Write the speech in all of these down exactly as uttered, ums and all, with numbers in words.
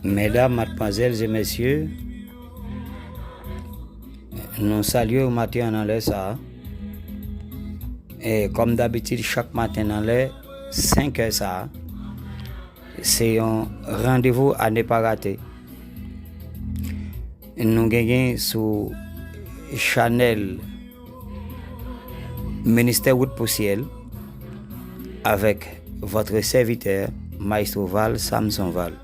Medam, madmwazèl e mesye, nou salye w maten an nan lè sa a. E kòm dabitid, chak maten nan lè senk è sa a, se yon randevou à ne pas rater. Nou genyen sou chanèl Ministè Wout pou Syèl avèk votre serviteur, Maestro Val, Samson Val,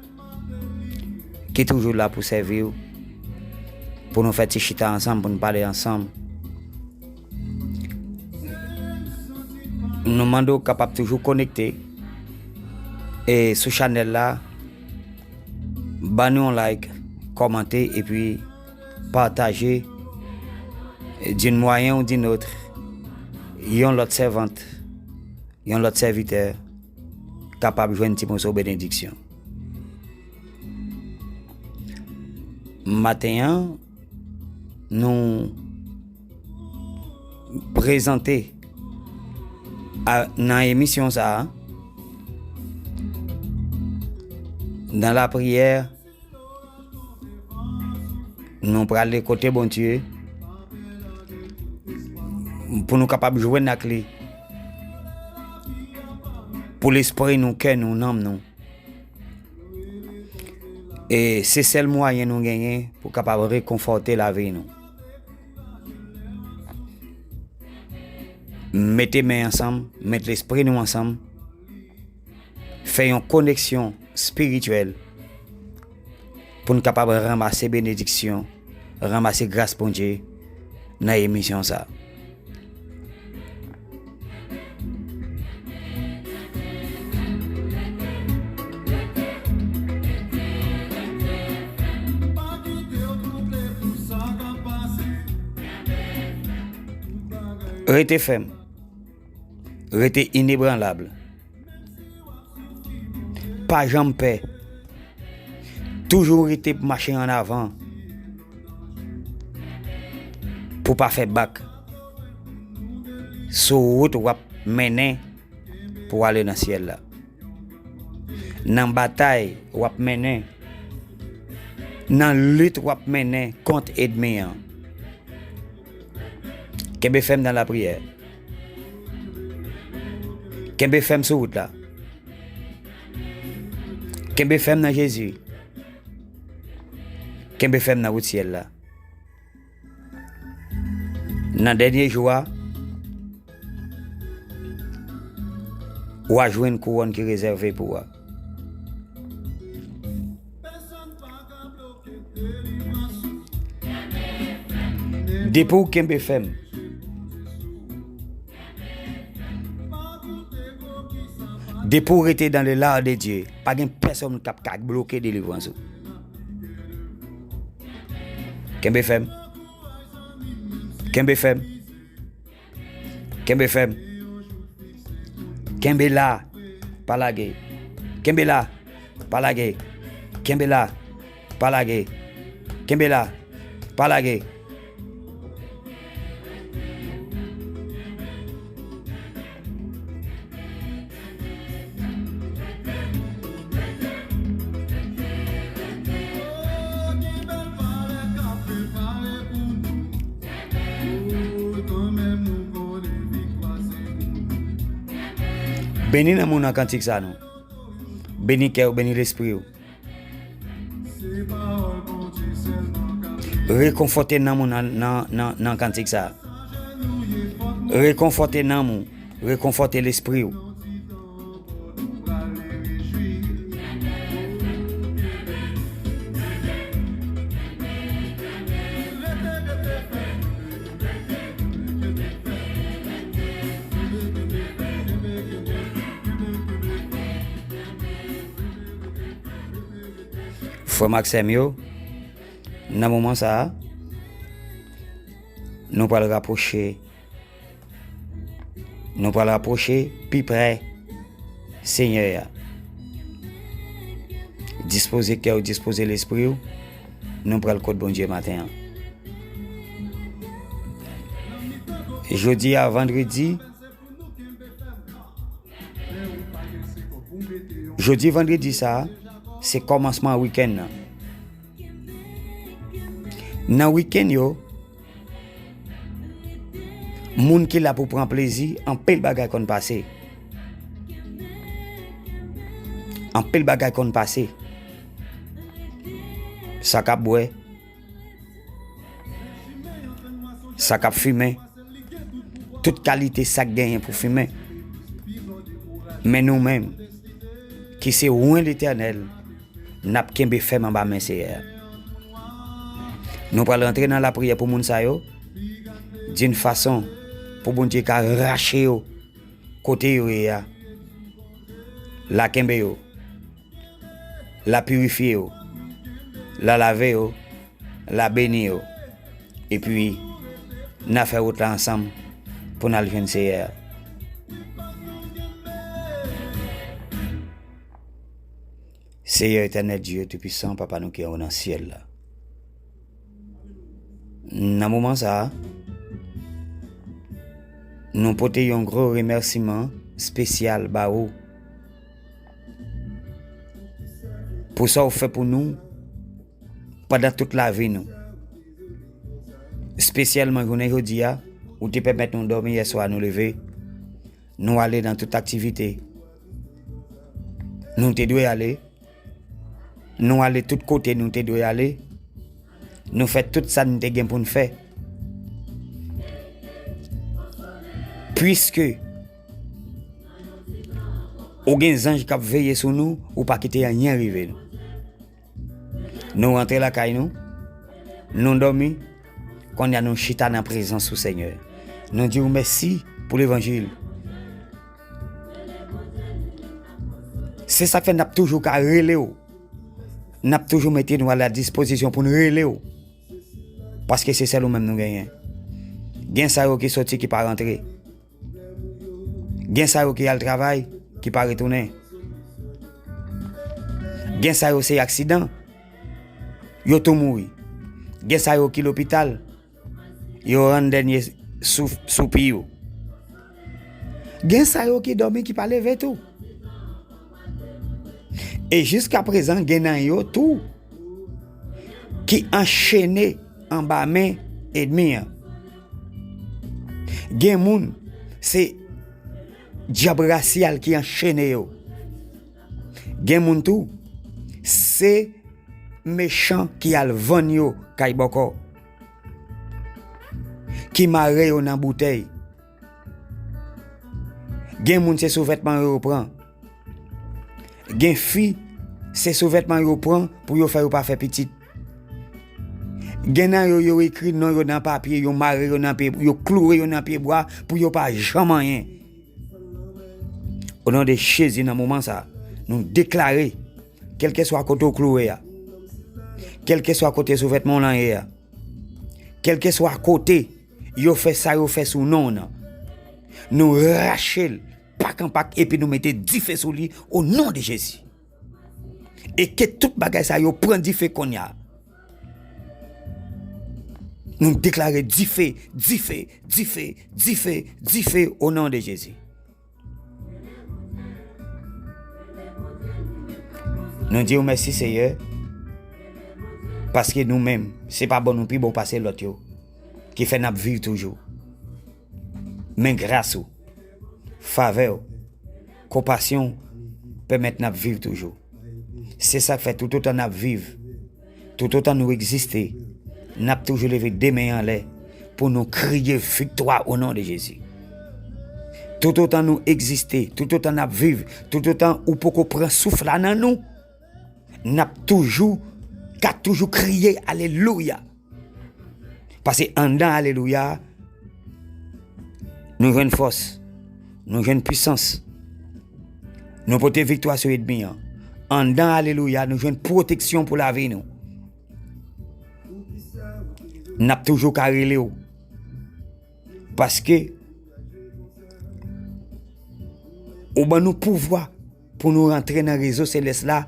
ki toujou la pou sèvi w, pou nou fè ti chita ansanm, pou nou pale ansanm. Nou mande w kapab toujou konekte e sou chanèl la, ba nou yon like, kòmante epi pataje, d'une moyen ou d'une autre, yon lòt sèvant, yon lòt sèvitè kapab jwenn ti moso benediksyon. Maten an, nou prezante a, nan emisyon sa a, nan lapriyè, nou prale kote Bondye pou nou kapab jwenn ak li, pou lespri nou, kè nou, nanm nou. E se sèl mwayen nou genyen pou kapab rekonfòte lavi nou. Mete men ansanm, met lespri nou ansanm, fè yon koneksyon espirityèl pou n kapab ranmase benediksyon, ranmase gras Bondye nan emisyon sa a. Rete fèm. Rete inebranlab. Pa janm pè. Toujou rete mache ann avan pou w pa fè bak sou wout w ap mennen pou w ale nan syèl la. Nan batay w ap mennen, nan lit w ap mennen kont ènmi an. Kenbe fèm nan lapriyè. Kenbe fèm sou wout la. Kenbe fèm nan Jezi. Kenbe fèm nan wout syèl la. Nan dènye jou a, w a jwenn kouwòn ki rezève pou w a. Depi w kenbe fèm, depi w rete dans le lard de Dieu, pa gen pèsonn k ap ka bloke delivrans ou. Kenbe fèm. Kenbe fèm. Kenbe fèm. Kenbe la. Pa lage. Kenbe la. Pa lage. Kenbe la. Pa lage. Kenbe la. Pa lage. Beni nanm ou nan kantik sa non. Beni kè w, beni lespri w. Rekonfòte nanm ou nan, nan, nan, nan kantik sa. Rekonfòte nanm ou, rekonfòte lespri w. Frè m ak sè m yo, nan moman sa a, nou pral rapwoche, nou pral rapwoche pi prè Senyè a. Dispoze kè w, dispoze lespri w, nou pral kot Bondye maten an. Jodi a vandredi, jodi vandredi sa a, se kòmansman wikenn nan. Nan wikenn yo, moun ki la pou pran plezi, anpil bagay konn pase. Anpil bagay konn pase. Sa k ap bwè, sa k ap fimen, tout kalite sa k genyen pou fimen. Men nou menm, ki se wen Letènèl, n ap kenbe fèm anba men Seyè a. Nou pral rantre nan lapriyè pou moun sa yo, d'une façon pou Bondye ka rache yo kote yo ye a. L a kenbe yo, l a pirifye yo, l a lave yo, l a beni yo. Epi, n a fè wout la ansanm pou n al jwenn Seyè a. Seyè Etènèl, Dye Toupisan, Papa nou ki anwo nan syèl la. Nan moman sa a, nou pote yon gwo remèsiman espesyal ba ou pou sa w fè pou nou pandan tout lavi nou. Espesyalman jounen jodi a, ou te pèmèt nou dòmi yèswa, nou leve, nou ale nan tout aktivite nou te dwe ale. Nou ale tout kote nou te dwe ale. Nou fè tout sa n te gen pou n fè. Piske ou gen zanj k ap veye sou nou, ou pa kite anyen rive nou. Nou rantre lakay nou, nou dòmi, kounye a nou chita nan prezans ou, Senyè. Nou di w mèsi pou levanjil. Se sa k fè n ap toujou ka rele w. N ap toujou mete nou a la dispozisyon pou n rele w. Paske se sèl ou menm nou genyen. Gen sa yo ki soti ki pa rantre. Gen sa yo ki al travay, ki pa retounen. Gen sa yo se aksidan, yo tou mouri. Gen sa yo ki lopital, yo rann dènye souf, soupi yo. Gen sa yo ki dòmi, ki pa leve tou. E jiskaprezan, gen nan yo tou ki anchene anba men ènmi an. Gen moun, se dyab rasyal ki anchene yo. Gen moun tou, se mechan ki al vann yo kay bòkò, ki mare yo nan boutèy. Gen moun, se souvètman yo yo pran. Gen fi, se souvètman yo pran pou yo fè yo pa fè pitit. Gen nan yo, yo ekri non yo nan papye, yo mare yo nan pye, yo kloure yo nan pyebwa pou yo pa janm anyen. O non de Jezi, nan moman sa, nou deklare, kèlkeswa kote w kloure a, kèlkeswa kote souvètman w lan ye a, kèlkeswa kote yo fè sa yo fè sou non w nan, nou rache l pak an pak epi nou mete dife sou li o non de Jezi. E ke tout bagay sa yo pran dife kounye a. Nou deklare dife, dife, dife, dife, dife o non de Jezi. Nou di w mèsi, Seyè, paske nou menm, se pa bon nou pi bon pase lòt yo, ki fè n ap viv toujou. Men gras ou, favè w, konpasyon w pèmèt n ap viv toujou. Se sa k fè toutotan n ap viv, toutotan nou egziste, n ap toujou leve de men anlè pou nou kriye viktwa o non de Jezi. Toutotan nou egziste, toutotan n ap viv, toutotan ou poko pran souf la nan nou, n ap toujou, ka toujou kriye alelouya. Paske anndan alelouya a, nou jwenn fòs, nou jwenn pisans, nou pote viktwa sou ènmi an. Anndan alelouya, nou jwenn pwoteksyon pou lavi nou. N ap toujou ka rele w. Paske ou ban nou pouvwa pou nou rantre nan rezo selès la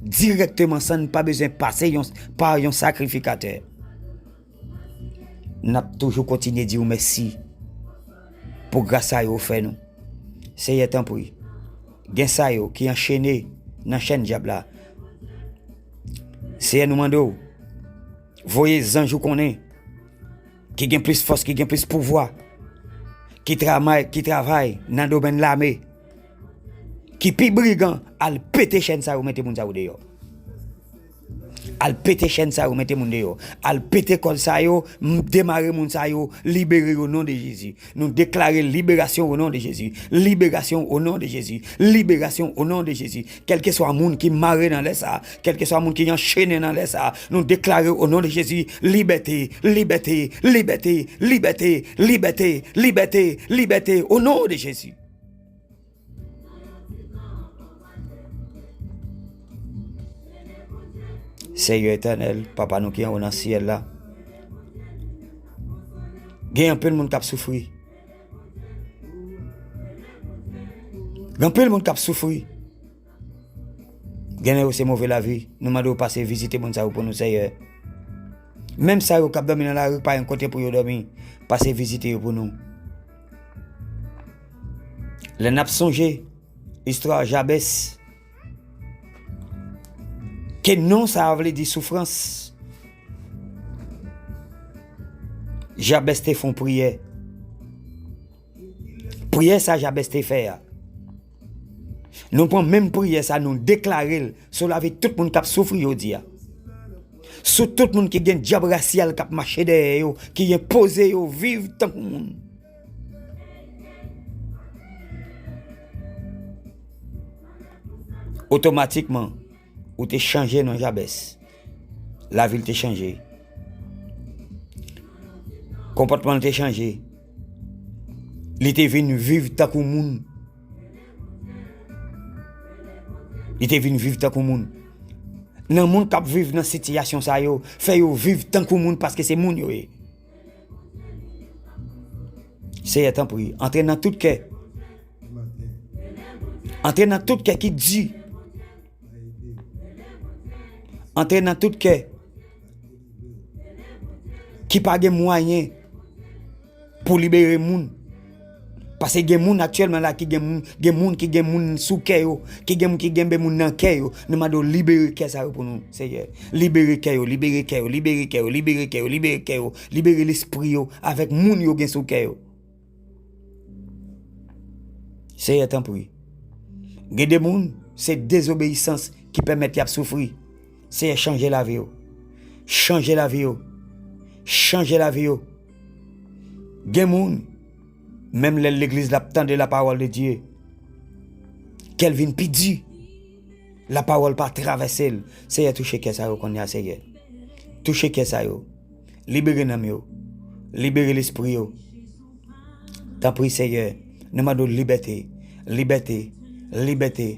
dirèkteman, san n pa bezwen pase yon, pa yon sakrifikatè. N ap toujou kontinye di w mèsi pou gras sa yo w fè nou. Seyè, tanpri, gen sa yo ki anchene nan chèn dyab la, Seyè, nou mande w, voye zanj ou konnen, ki gen plis fòs, ki gen plis pouvwa, ki travay, ki travay nan domèn lame, ki pi brigan, al pete chèn sa yo, mete moun sa yo deyò. Al pete chèn sa yo, mete moun deyò. Al pete kòd sa yo, m-, demare moun sa yo, libere yo, o non de Jezi. Nou deklare liberasyon, o non de Jezi. Liberasyon, o non de Jezi. Liberasyon, o non de Jezi. Kèlkeswa moun ki mare nan lè sa, kèlkeswa moun ki anchene nan lè sa, nou deklare, o non de Jezi, libète, libète, o non de Jezi. Seyè Etènèl, Papa nou ki anwo nan syèl la, gen anpil moun k ap soufri. Gen anpil moun k ap soufri. Gen nan yo se move lavi. Nou mande w pase vizite moun sa yo pou nou, Seyè. Menm sa yo k ap dòmi nan lari, pa gen kote pou yo dòmi. Pase vizite yo pou nou. Lè n ap sonje istwa Jabès, ke non sa a vle di soufrans, Jabès te fè yon priyè. Priyè sa Jabès te fè a, nou pran menm priyè sa, nou deklare l sou lavi tout moun k ap soufri jodi a. Sou tout moun ki gen dyab rasyal k ap mache dèyè yo, ki enpoze yo viv tankou moun. Otomatikman, ou te chanje non Jabès. Lavi l te chanje. Konpòtman l te chanje. Li te vin viv tankou moun. Li te vin viv tankou moun. Nan moun k ap viv nan sitiyasyon sa yo, fè yo viv tankou moun paske se moun yo ye. Seyè, tanpri, antre nan tout kè. Antre nan tout kè ki di. Antre nan tout kè ki pa gen mwayen pou libere moun. Paske gen moun aktyèlman la ki gen moun, gen moun ki gen moun sou kè yo, ki gen moun ki genbe moun nan kè yo. Nou mande w libere kè sa yo pou nou, Seyè. Libere kè yo, libere kè yo, libere kè yo, libere kè yo, libere kè yo, libere lespri yo avèk moun yo gen sou kè yo. Seyè, tanpri. Gen de moun, se dezobeyisans ki pèmèt y ap soufri. Seyè, chanje lavi yo. Chanje lavi yo. Chanje lavi yo. Gen moun, menm lè legliz la ap tande la parole de Dieu, kè l vin pi di. Lapawòl pa travèse l. Seyè, touche kè sa yo kounye a, Seyè. Touche kè sa yo. Libere nanm yo. Libere lespri yo. Tanpri, Seyè, nou mande w libète, libète, libète,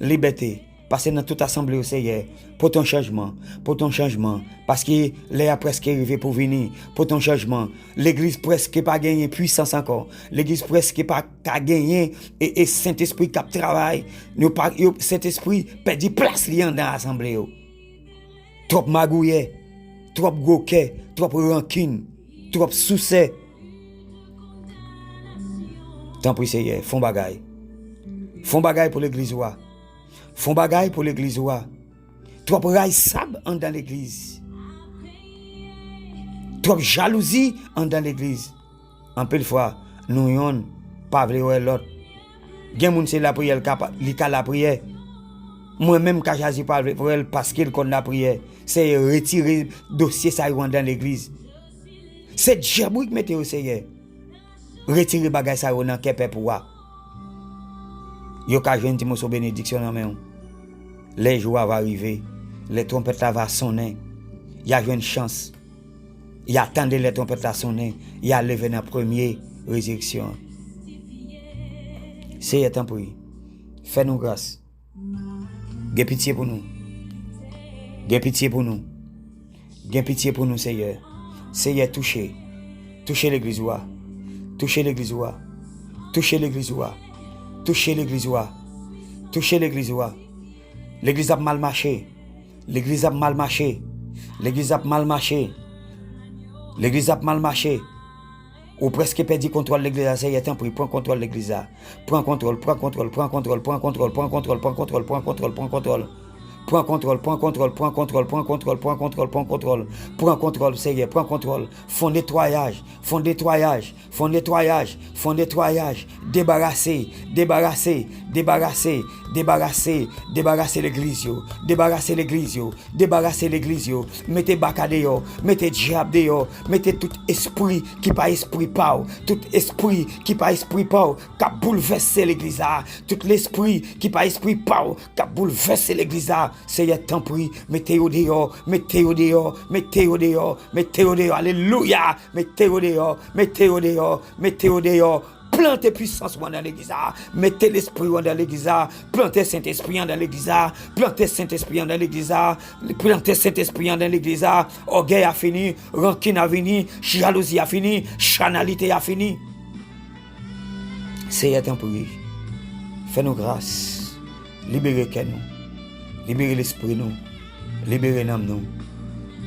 libète. Pase nan tout asanble yo, Seyè. Pote yon chanjman, pote yon chanjman. Paske lè a prèske rive pou vini. Pote yon chanjman. Legliz prèske pa genyen pwisans ankò. Legliz prèske pa ka genyen e, e Sentespri k ap travay. Yo pa, yo, Sentespri pèdi plas li anndan asanble yo. Twòp magouyè, twòp gwo kè, twòp rankin, twòp sousè. Tanpri, Seyè, fè yon bagay. Fè yon bagay pou legliz ou a. Fè yon bagay pou legliz ou a. Twòp ray sab anndan legliz. Twòp jalouzi anndan legliz. Anpil fwa, nou yonn pa vle wè lòt. Gen moun se lapriyè l ka pa, li ka lapriyè. Mwen menm ka chwazi pa vle wè l paske l konn lapriyè. Seyè, retire dosye sa yo anndan legliz. Se dyab wi k mete yo, Seyè. Retire bagay sa yo nan kè pèp ou a. Yo ka jwenn ti moso benediksyon nan men w. Lè jou a va rive, lè twonpèt la va sonnen, y a jwenn chans. Y a tande lè twonpèt la sonnen, y a leve nan premye rezireksyon an. Seyè, tanpri, fè nou gras. Gen pitye pou nou. Gen pitye pou nou. Gen pitye pou nou, Seyè. Seyè, touche. Touche legliz ou a. Touche legliz ou a. Touche legliz ou a. Touche legliz ou a. Touche legliz ou a. Legliz ap mal mache. Legliz ap mal mache. Legliz ap mal mache. Legliz ap mal mache. Ou prèske pèdi kontwòl legliz la, Seyè, tanpri, pran kontwòl legliz la. Pran kontwòl, pran kontwòl, pran kontwòl, pran kontwòl, pran kontwòl, pran kontwòl, pran kontwòl, pran kontwòl, pran kontwòl. Pran kontwòl, pran kontwòl, pran kontwòl, pran kontwòl, pran kontwòl, pran kontwòl, pran kontwòl. Pran kontwòl, Senyè, pran kontwòl. Fè yon netwayaj, fè yon netwayaj, fè yon netwayaj, fè yon netwayaj. Debarase, debarase, debarase, debarase, debarase legliz yo, debarase legliz yo, debarase legliz yo. Mete baka deyò, mete dyab deyò, mete tout espri ki pa espri pa w, tout espri ki pa espri pa w, k ap boulvèse legliz la, tout lespri ki pa espri pa w, k ap boulvèse legliz la. Seyè, tanpri, mete yo deyò, mete yo deyò, mete yo deyò, mete yo deyò. Alelouya! Mete yo deyò, mete yo deyò, mete yo deyò. Plante pwisans ou anndan legliz la. Mete lespri ou anndan legliz la. Plante Sentespri anndan legliz la. Plante Sentespri anndan legliz la. Plante Sentespri anndan legliz la. Ògèy a fini. Rankin a fini. Jalouzi a fini. Chanalite a fini. Seyè, tanpri, fè nou gras. Libere kè nou. Libere lespri nou. Libere nanm nou.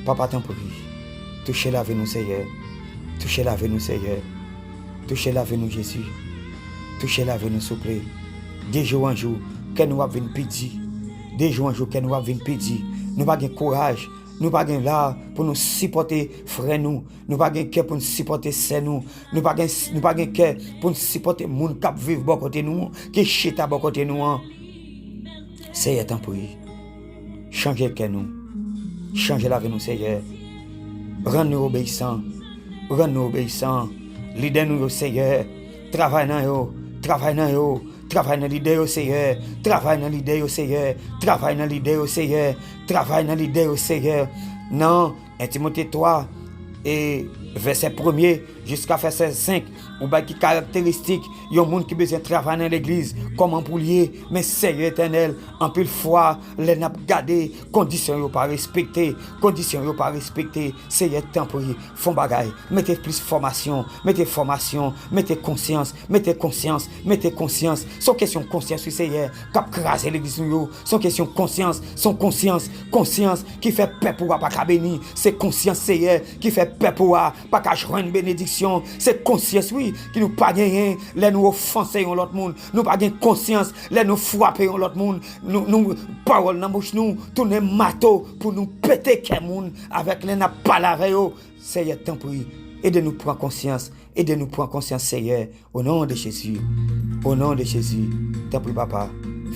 Papa, tanpri, touche lavi nou, Seyè. Touche lavi nou, Seyè. Touche lavi nou, Jezi. Touche lavi nou, souple. De jou an jou, kè nou ap vin pi di. De jou an jou, kè nou ap vin pi di. Nou pa gen kouraj. Nou pa gen la pou nou sipòte frè nou. Nou pa gen kè pou n sipòte sè nou. Nou pa gen, nou pa gen kè pou n sipòte moun k ap viv bò kote nou, ki chita bò kote nou an. Seyè, tanpri, chanje kè nou. Chanje lavi nou, Seyè. Rann nou obeyisan. Rann nou obeyisan. Lidè nou yo, Seyè, travay nan yo. Travay nan yo. Travay nan lidè yo, Seyè. Travay nan lidè yo, Seyè. Travay nan lidè yo, Seyè. Travay nan lidè yo, Seyè. Nan En Timote twa, e vèsè premye jiska vèsè senk, ou bay ki karakteristik yon moun ki bezwen travay nan legliz, kòman pou l ye, men Seyè Etènèl, anpil fwa, lè n ap gade, kondisyon yo pa respekte, kondisyon yo pa respekte, Seyè, tanpri, fè yon bagay, mete plis fòmasyon, mete fòmasyon, mete konsyans, mete konsyans, mete konsyans, se yon kesyon konsyans, wi, Seyè, k ap kraze legliz nou yo, se yon kesyon konsyans, se yon konsyans, konsyans ki fè pèp ou a pa ka beni, se konsyans, Seyè, ki fè pèp ou a pa ka jwenn benediksyon, se konsyans, wi, ki nou pa genyen lè nou ofanse yon lòt moun, nou pa gen konsyans lè nou frape yon lòt moun, nou, nou, pawòl nan bouch nou tounen mato pou nou pete kè moun avèk lè n ap pale avè yo. Seyè, tanpri, ede nou pran konsyans, ede nou pran konsyans, Seyè, o non de Jezi, o non de Jezi, tanpri, Papa,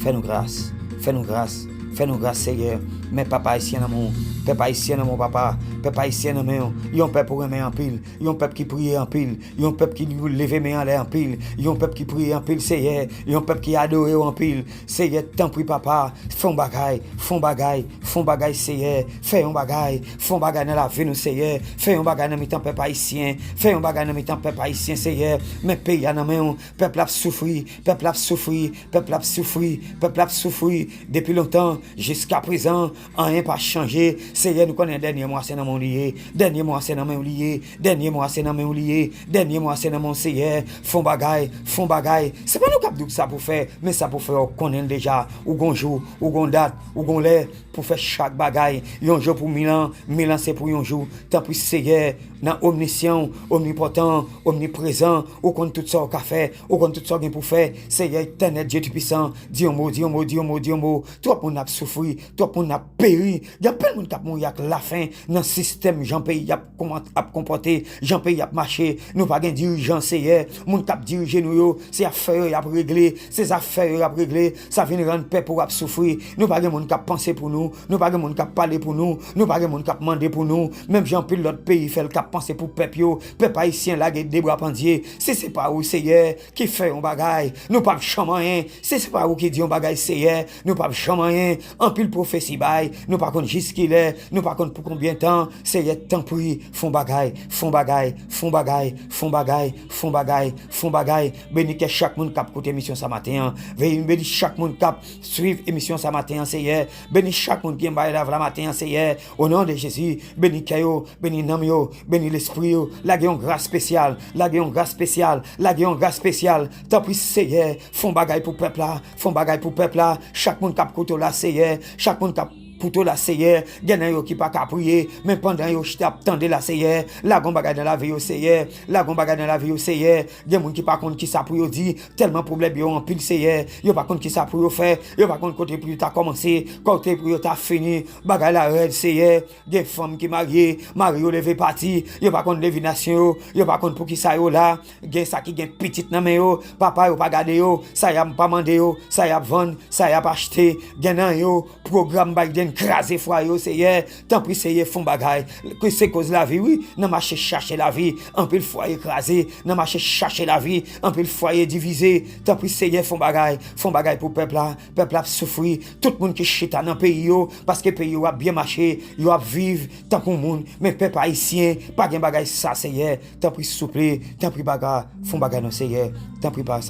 fè nou gras, fè nou gras, fè nou gras, Seyè. Men pèp ayisyen nan men w, pèp ayisyen nan men w, Papa, pèp ayisyen nan men w, yon pèp ou renmen anpil, yon pèp ki priye anpil, yon pèp ki leve men anlè anpil, yon pèp ki priye anpil, Seyè, yon pèp ki adore w anpil, Seyè, tanpri, Papa, fè yon bagay, fè yon bagay, fè yon bagay, Seyè, fè yon bagay, fè yon bagay nan lavi nou, Seyè, fè yon bagay nan mitan pèp ayisyen, fè yon bagay nan mitan pèp ayisyen, Seyè, men peyi a nan men w, pèp la ap soufri, pèp la ap soufri, pèp la ap soufri, pèp la ap soufri, depi lontan, jiska prezan, anyen pa chanje, Seyè, nou konnen dènye mo a se nan men w li ye, dènye mo a se nan men w li ye, dènye mo a se nan men w li ye, dènye mo a se nan men w, Seyè, fè yon bagay, fè yon bagay, se pa nou k ap di w sa pou fè, men sa pou fè, ou konnen l deja, ou gon jou, ou gon dat, ou gon lè, pou fè chak bagay, yon jou pou mil an, mil an se pou yon jou, tanpri, Seyè, nan omnisyan, omnipòtan, omniprezan, ou konn tout sa w ka fè, ou konn tout sa w gen pou fè, Seyè Etènèl, Dye Tupwisan, di yon mo, di yon mo, di yon mo, di yon mo, twòp moun ap soufri, twòp moun ap peri, gen anpil moun k ap mouri ak lafen nan sistèm jan peyi ap kòman-, ap konpòte, jan peyi ap mache, nou pa gen dirijan, Seyè, moun k ap dirije nou yo, se afè yo y ap regle, se zafè yo y ap regle, sa vin rann pèp ou ap soufri, nou pa gen moun k ap panse pou nou, nou pa gen moun k ap pale pou nou, nou pa gen moun k ap mande pou nou, menm jan anpil lòt peyi fè l k ap panse pou pèp yo, pèp ayisyen lage de bra pandye, si se pa ou, Seyè, ki fè yon bagay, nou p ap janm anyen. Si se pa ou ki di yon bagay, Seyè, nou p ap janm anyen. Anpil pwofesi bay, nou pa konn jiskilè, nou pa konn pou konbyen tan. Seyè, tanpri, fè yon bagay, fè yon bagay, fè yon bagay, fè yon bagay, fè yon bagay, fè yon bagay. Beni kè chak moun k ap koute emisyon sa maten an. Veye beni chak moun k ap swiv emisyon sa maten an, Seyè. Beni chak moun ki anba lav la maten an, Seyè. O non de Jezi, beni kè yo, beni nanm yo, beni lespri yo. Lage yon gras espesyal, lage yon gras espesyal, lage yon gras espesyal. Tanpri, Seyè, fè yon bagay pou pèp la, fè yon bagay pou pèp la. Chak moun k ap koute w la, Seyè, chak moun k ap kouto la, Seyè. Gen nan yo ki pa ka priye, men pandan yo chita ap tande la, Seyè, lage yon bagay nan lavi yo, Seyè. Lage yon bagay nan lavi yo, Seyè. Gen moun ki pa konn kisa pou yo di, tèlman pwoblèm yo anpil, Seyè. Yo pa konn kisa pou yo fè, yo pa konn kote pou yo ta kòmanse, kote pou yo ta fini. Bagay la rèd, Seyè. Gen fanm ki marye, mari yo leve pati, yo pa konn devinasyon yo, yo pa konn poukisa yo la. Gen sa ki gen pitit nan men yo, papa yo pa gade yo, sa y ap pa mande yo, sa y ap vann, sa y ap achte. Gen nan yo, pwogram Biden kraze fwaye yo, Seyè. Tanpri, Seyè, fè yon bagay. Ke se koz lavi, wi, nan mache chache lavi. Anpil fwaye kraze, nan mache chache lavi. Anpil fwaye divize. Tanpri, Seyè, fè yon bagay. Fè yon bagay pou pèp la. Pèp la ap soufri. Tout moun ki chita nan peyi yo, paske peyi yo ap byen mache, yo ap viv tankou moun. Men pèp ayisyen, pa gen bagay sa, Seyè. Tanpri, souple, tanpri, bagay, fè yon bagay non, Seyè. Tanpri, pa,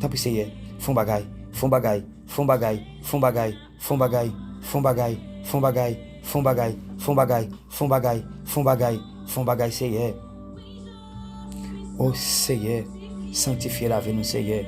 tanpri, Seyè, fè yon bagay, fè yon bagay, fè yon bagay, fè yon bagay, fè yon bagay, fè yon bagay, fè yon bagay, fè yon bagay, fè yon bagay, fè yon bagay, fè yon bagay, fè yon bagay, Seyè. O Seyè, sanktifye lavi nou, Seyè.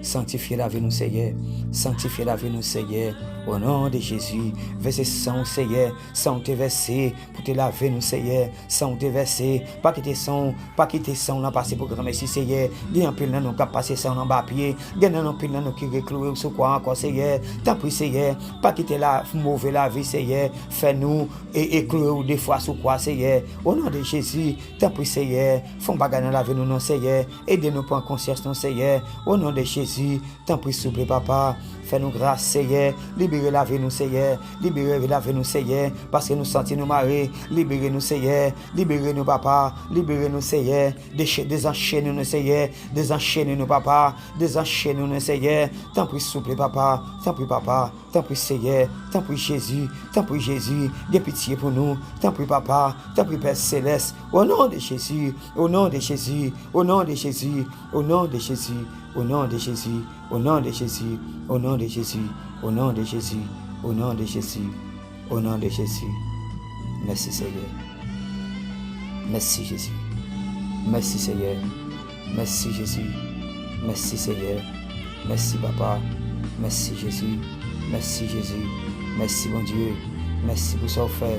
Sanktifye lavi nou, Seyè. Sanktifye lavi nou, Seyè. O non de Jezi, vèse san w, Seyè. San w te vèse pou te lave nou, Seyè. San w te vèse, pa kite san w, pa kite san w lan pase pou granmesi, Seyè. Gen anpil nan nou k ap pase san w lan anba pye. Gen nan anpil nan nou ki rekloure w sou kwa ankò, Seyè. Tanpri, Seyè, pa kite la, move lavi, Seyè, fè nou e, e kloure w de fwa sou kwa, Seyè. O non de Jezi, tanpri, Seyè, fè yon bagay nan lavi nou, non, Seyè. Ede nou pran konsyans, non, Seyè. O non de Jezi, tanpri, souple, papa. Fè nou gras, Seyè. Libere lavi nou, Seyè. Libere lavi nou, Seyè. Paske nou santi nou mare. Libere nou, Seyè. Libere nou, papa. Libere nou, Seyè. Deche-, dezanchene nou, Seyè. Dezanchene nou, papa. Dezanchene nou, Seyè. Tanpri, souple, papa. Tanpri, papa. Tanpri, Seyè. Tanpri, Jezi. Tanpri, Jezi. Gen pitye pou nou. Tanpri, papa. Tanpri, Pè Selès. O non de Jezi. O non de Jezi. O non de Jezi. O non de Jezi. O non de Jezi. O non de Jezi. O non de Jezi. O non de Jezi. O non de Jezi. O non de Jezi. Mèsi, Seyè. Mèsi, Jezi. Mèsi, Seyè. Mèsi, Jezi. Mèsi, Seyè. Mèsi, Papa. Mèsi, Jezi. Mèsi, Jezi. Mèsi, Bondye. Mèsi pou sa w fè.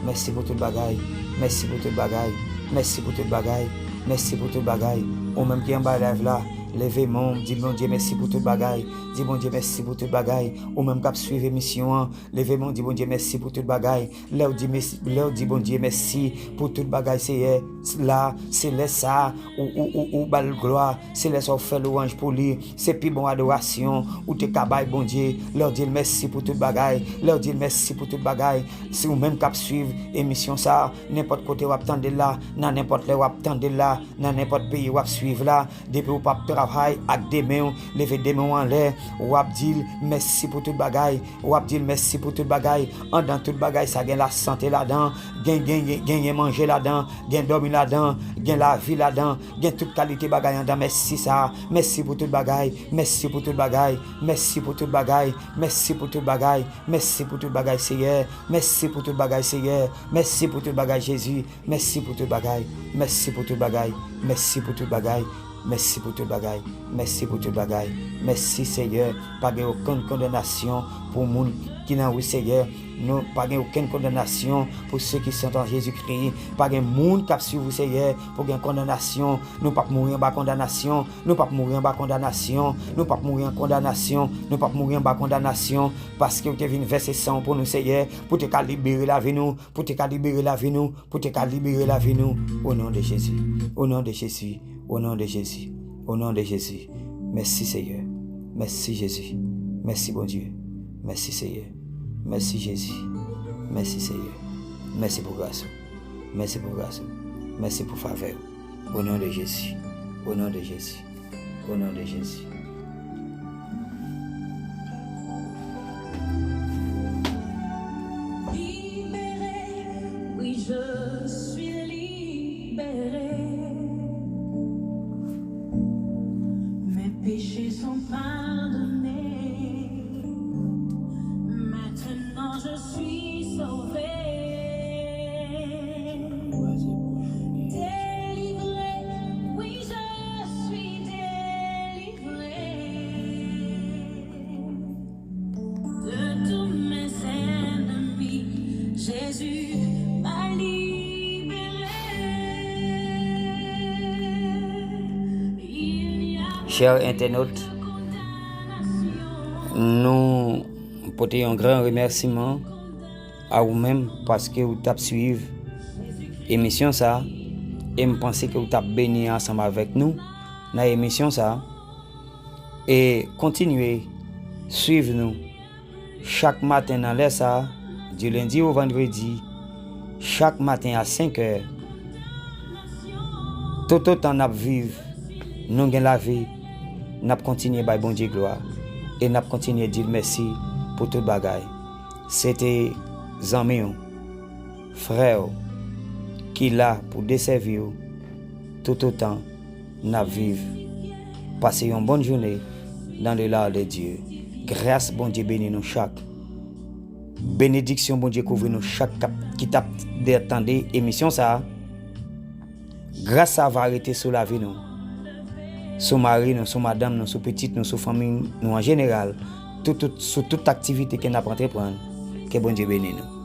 Mèsi pou tout bagay. Mèsi pou tout bagay. Mèsi pou tout bagay. Mèsi pou tout bagay. Ou menm ki anba live la, leve men w, di Bondye mèsi pou tout bagay. Di Bondye mèsi pou tout bagay. Ou menm k ap swiv emisyon an, leve men w, di Bondye mèsi pou tout bagay. Lè w di mèsi, lè w di Bondye mèsi pou tout bagay, Seyè, la, se lè sa a, ou, ou, ou, ou ba l glwa, se lè sa a w fè lwanj pou li, se pi bon adorasyon ou te ka bay Bondye, lè w di l mèsi pou tout bagay, lè w di l mèsi pou tout bagay. Si ou menm k ap swiv emisyon sa a, nenpòt kote w ap tande l la, nan nenpòt lè w ap tande l la, nan nenpòt peyi w ap swiv la, depi w p ap travay ak de men w, leve de men w anlè, w ap di l mèsi pou tout bagay, w ap di l mèsi pou tout bagay. Anndan tout bagay sa gen lasante ladan, gen, gen, gen, genyen manje ladan, gen dòmi ladan, gen lavi ladan, gen tout kalite bagay anndan mèsi sa a. Mèsi pou tout bagay, mèsi pou tout bagay, mèsi pou tout bagay, mèsi pou tout bagay, mèsi pou tout bagay, Seyè. Mèsi pou tout bagay, Seyè. Mèsi pou tout bagay, Jezi. Mèsi pou tout bagay. Mèsi pou tout bagay. Mèsi pou tout bagay. Mèsi pou tout bagay. Mèsi pou tout bagay. Mèsi, Seyè. Pa gen okenn kondanasyon pou moun ki nan wi, Seyè. Non, pa gen okenn kondanasyon pou ceux qui sont en Jésus-Christ. Pa gen moun k ap swiv ou, Seyè, pou gen kondanasyon. Nou p ap mouri anba kondanasyon. Nou p ap mouri anba kondanasyon. Nou p ap mouri an kondanasyon. Nou p ap mouri anba kondanasyon. Paske ou te vin vèse san w pou nou, Seyè, pou te ka libere lavi nou, pou te ka libere lavi nou, pou te ka libere lavi nou. O non de Jezi. O non de Jezi. O non de Jezi. O non de Jezi. Mèsi, Seyè. Mèsi, Jezi. Mèsi, Bondye. Mèsi, Seyè. Mèsi, Jezi. Mèsi, Seyè. Mèsi pou gras ou. Mèsi pou gras ou. Mèsi pou favè ou. O non de Jezi. O non de Jezi. O non de Jezi. Libéré, oui, je suis libéré. Mes péchés sont pardonnés. Maintenant, je suis sauvé. Délivré, oui, je suis délivré. De tous mes ennemis. Jésus m'a libéré. Il n'y a Chè entènot, nou pote yon gran remèsiman a ou menm paske ou t ap swiv emisyon sa a, e m panse ke ou t ap beni ansanm avèk nou nan emisyon sa a. E kontinye swiv nou chak maten nan lè sa a, di lendi o vandredi, chak maten a senk è. Toutotan n ap viv, nou gen lavi, n ap kontinye bay Bondye glwa e n ap kontinye di l mèsi pou tout bagay. Se te zanmi w, frè w, ki la pou desèvi w toutotan n ap viv. Pase yon bòn jounen dans le lar de Dieu. Gras Bondye beni nou chak. Benediksyon Bondye kouvri nou chak k ap, ki t ap tande emisyon sa a. Gras sa a va rete sou lavi nou, sou mari nou, sou madanm nou, sou pitit nou, sou fanmi nou an jeneral, tout, tout, sou tout aktivite ke n ap antreprann. Ke Bondye beni nou.